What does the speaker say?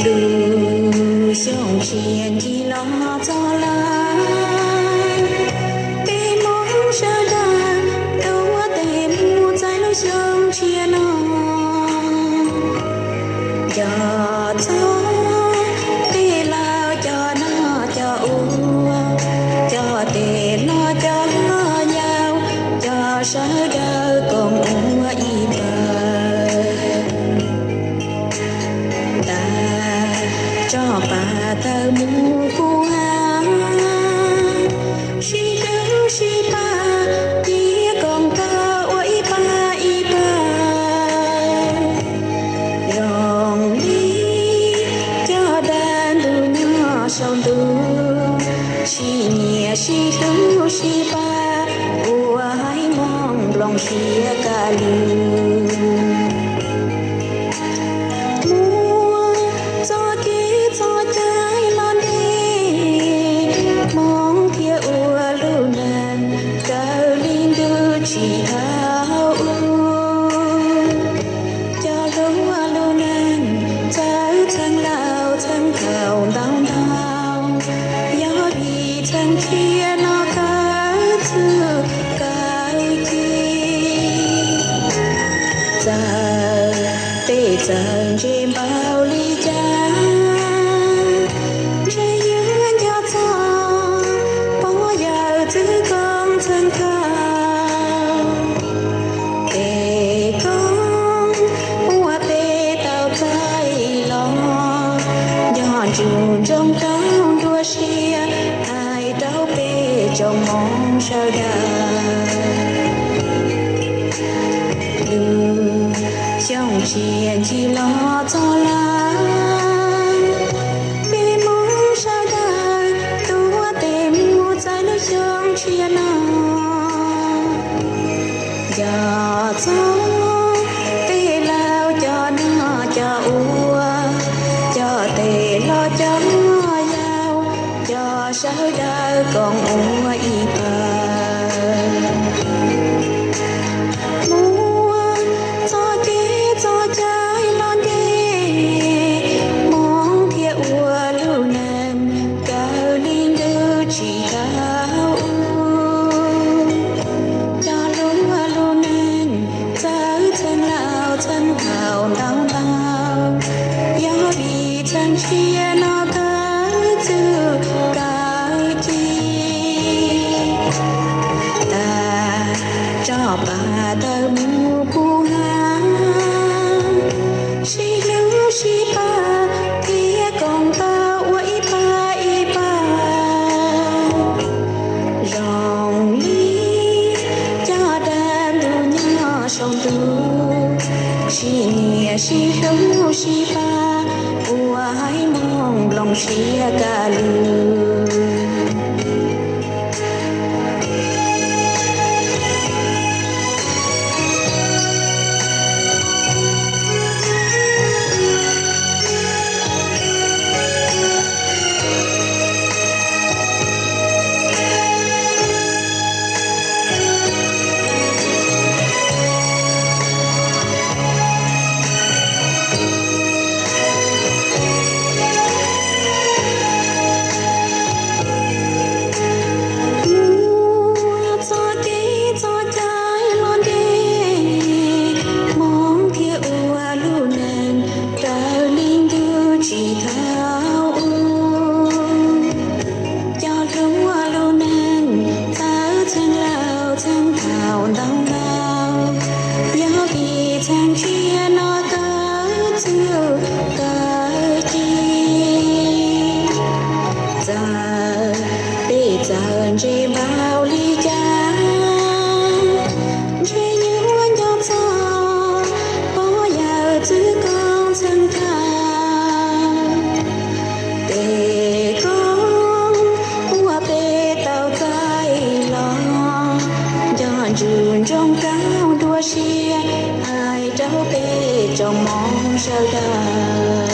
Lub xyoo tshiab ncig los txog lawm, peb Hmoob sawv daws tuav tes mus txais lub xyoo tshiab no. Cov txob, tej laus, cov noj cov ua, cov tes hlob cov yau, cov sawv daws koom ua ib pawg. Ntais tso pas tawm mus kuv ha, sib hlub sib pab, cia koom tau ua ib pab ib pawg. Zoo li cov dab ntub nyob saum ntuj, sib nyiam sib hlub sib pab, ua haiv Hmoob nplooj siab kaj lug. Muaj txoj kev txoj cai los ntev, Hmoob thiaj ua lub neej raws li ntuj tsim thaum ub. Cov hluas lub neej txawv txheej laus txheej thaum ntau ntau, yog vim txheej tshiab no kawg txwj kawg ci. Txawm peb txawm ntse npaum li cas, ntshe yuav nco txog pog yawm txwv koob txheej thaum. Tes koob uas peb tau txais los, nco ntsoov nroo rau nruab siab, hais rau peb tsoom Hmoob sawv daws. Lub xyoo tshiab ncig los txog lawm, peb Hmoob sawv daws tuav tes mus txais lub xyoo tshiab no. Cov txob, tej laus, cov noj cov ua, cov tes hlob cov yau, cov sawv daws koom ua ib pawg. Muaj txoj kev txoj cai los ntev, Hmoob thiaj ua lub neej raws li ntuj tsim thaum ub. Cov hluas lub neej txawv txheej laus txheej thaum ntau ntau, yog vim txheej tshiab no kawg txwj kawg ci. Tag tso pas tawm mus kuv ha, sib hlub sib pab, cia koom tau ua ib pab ib pawg. Zoo li cov dab ntub nyob saum ntuj, sib nyiam sib hlub sib pab, ua haiv Hmoob nplooj siab kaj lug. Muaj txoj kev txoj cai los ntev, Hmoob thiaj ua lub neej raws li ntuj tsim thaum ub. Cov hluas lub neej txawv txheej laus txheej thaum ntau ntau, yog vim txheej tshiab no kawg txwj kawg ci. Txawm peb txawm ntse npaum li cas, ntshe yuav nco txog pog yawm txwv koob txheej thaum. Tes koob uas peb tau txais los, nco ntswg ntsoov rau nruab siab, hais rau peb tsoom Hmoob sawv daws.